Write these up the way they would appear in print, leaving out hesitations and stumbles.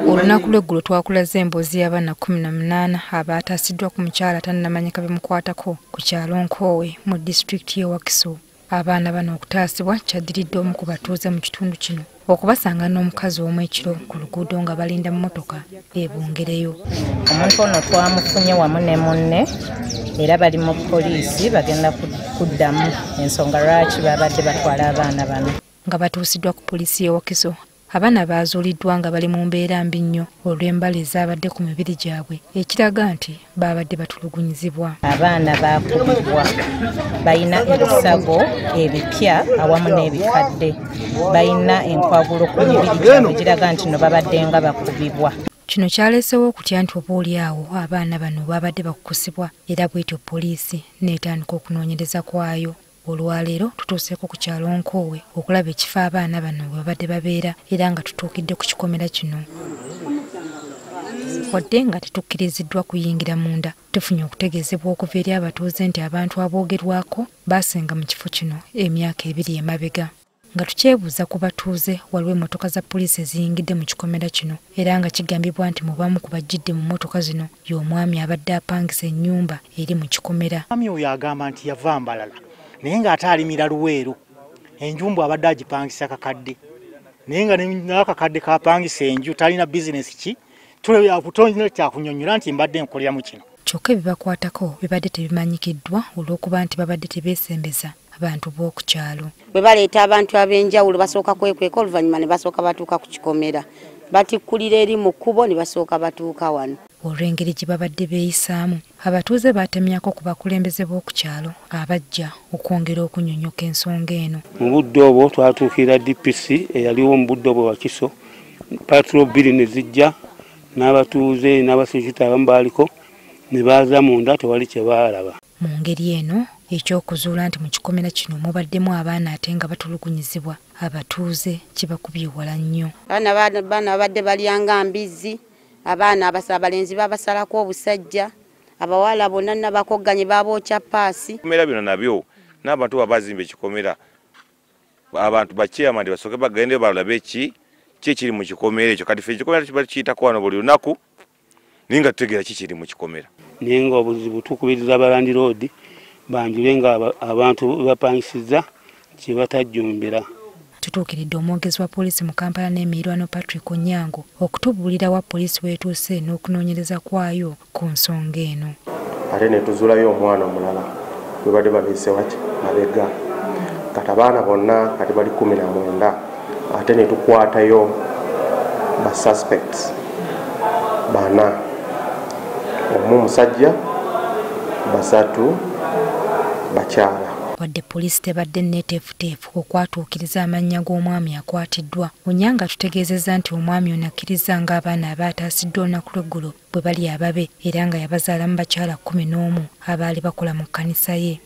Olunaku lw'eggulo twakulaze emboozi y'abaana 18 abaataasiddwa ku mukyala atannamanyika bimukwatako ku kyalo Nkoowe mu disitulikiti y'e Wakiso. Abaana bano okutaasibwa kyaddiridde omu ku batuuze mu kitundu kino okubasanga n'omukazi omu ekiro ku luguudo nga balinda mmotoka ebongereyo. Omuntu ono twamufunye wamu ne munne era bali mu poliisi bagenda kuddamu ensonga lwaki babadde batwala abaana bano. Nga batuusiddwa ku poliisi y'e Wakiso, abaana baazuuliddwa nga bali mu mbeera mbi nnyo olw'embala ezaabadde ku mibiri gyabwe, ekiraga nti baabadde batulugunyizibwa. Abaana baakubibwa, balina ebisago ebipya awamu n'ebikadde, balina enkwagulo ku mibiri gyabwe giraga nti no babadde nga bakubibwa. Kino kyaleesewo okutya nti oba oli awo abaana bano babadde bakukusibwa, era bw'etyo poliisi n'etandika okunoonyereza kwayo. Olwaleero tutuuseeko ku kyalo Nkoowe okulaba ekifo abaana bano we babadde babeera era nga tutuukidde ku kikomera kino. Wadde nga tetukkiriziddwa kuyingira munda, tufunye okutegeezebwa okuva eri abatuuze nti abantu aboogerwako baasenga mu kifo kino emyaka 2 emabega. Nga tukyebuuza ku batuuze, waliwo emmotoka za poliisi eziyingidde mu kikomera kino era nga kigambibwa nti mu bamu ku bajjidde mu mmotoka zino y'omwami abadde apangisa ennyumba eri mu kikomera. Omwami oyo agamba nti yava Mbalala naye ng'ate alimira Luweero, enjumbu abadde agipangisa kakadde, naye nga n'akakadde kapangisa enju talina bizinesi ki tulina kyakunyonnyola nti mbadde nkoleramu kino. Kyokka ebibakwatako bibadde tebimanyikiddwa olw'okuba nti babadde tebeesembeza abantu b'oku kyalo. Bwe baleeta abantu ab'enjawulo basooka kwekweka, oluvannyuma ne basooka batuuka ku kikomera, batikkulira eri mu kkubo ne basooka batuuka wano. Olw'engeri gye babadde beeyisaamu, abatuuze baatemyako ku bakulembeze b'oku kyalo abajja okwongera okunnyonnyoka ensonga eno. Mu budde obwo twatuukirira DPC eyaliwo mu budde obwo Wakiso, patrol 2 ne zijja n'abatuuze n'abasirikale abamu baaliko ne baaza munda tewali kye baalaba. Mu ngeri eno ekyokuzuula nti mu kikomera kino mubaddemu abaana ate nga batulugunyizibwa, abatuuze kibakubye wala nnyo. Abaana babadde balyanga mbizzi, abaana abalenzi babasalako obusajja, abawala bonna nabakogganye babookya paasi. Ebikomera bino nabyo n'abantu babazimba ekikomera, abantu bachairman basooke bagende balabe ki kiri mu kikomera ekyo. Kati ffe ekikomera kiba kiyitako wano buli lunaku naye nga tutegeera ki kiri mu kikomera. Naye nga obuzibu tukubiriza abalandiroodi banjule nga abantu bapangisiza kye batajjumbira. Tutuukiridde omwogezi wa poliisi mu Kampala n'emiriraano Patrick Onyango okutubuulira wa poliisi weetuuse n'okunoonyereza kwayo ku nsonga eno. Ate ne tuzuulayo omwana omulala gwe badde babiise mabega, kati abaana bonna kati bali 19, ate ne tukwatayo ba suspects 4, omu musajja, 3 bakyala. Wadde poliisi tebadde nneeteefuteefu okwatuukiriza amannya g'omwami akwatiddwa, Onyango atutegeezezza nti omwami ono akkiriza ng'abaana abaataasiddwa olunaku lw'eggulo bwe bali ababe era nga yabazaalamu bakyala 11 abaali bakola mu kkanisa ye.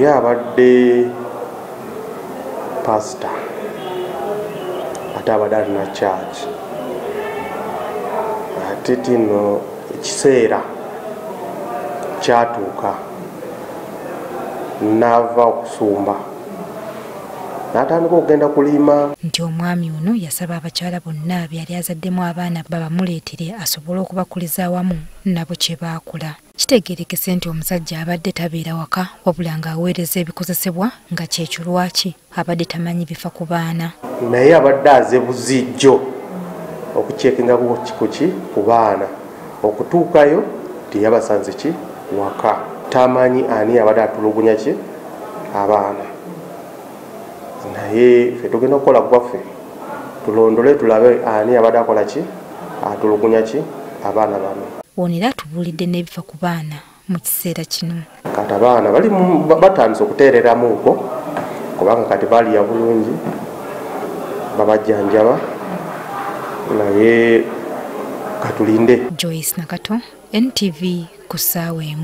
Ye abadde pasita ate abadde alina church, ate tino ekiseera kyatuuka n'ava okusumba n'atandika okugenda kulima. Nti omwami ono yasaba abakyala bonna be yali azaddemu abaana babamuleetere asobole okubakuliza awamu nabo kye baakola. Kitegeerekese nti omusajja abadde tabeera waka wabula ng'aweereza ebikozesebwa nga kyekyo lwaki abadde tamanyi bifa ku baana. Naye abadde aze buzijjo okucekinga kuki ku baana, okutuukayo teyabasanze ki waka, tamanyi ani abadde atulugunya ki abaana. Naye ffe tugenda okukola gwaffe tulondole tulabe ani abadde akola ki atulugunya ki abaana bano. Ono era atubuulidde n'ebifa ku baana mu kiseera kino. Kati abaana bali batandise okuteereramuuko kubanga kati balya bulungi, babajjanjaba, naye katulinde. Joyce Nakato, NTV ku ssaawa 1.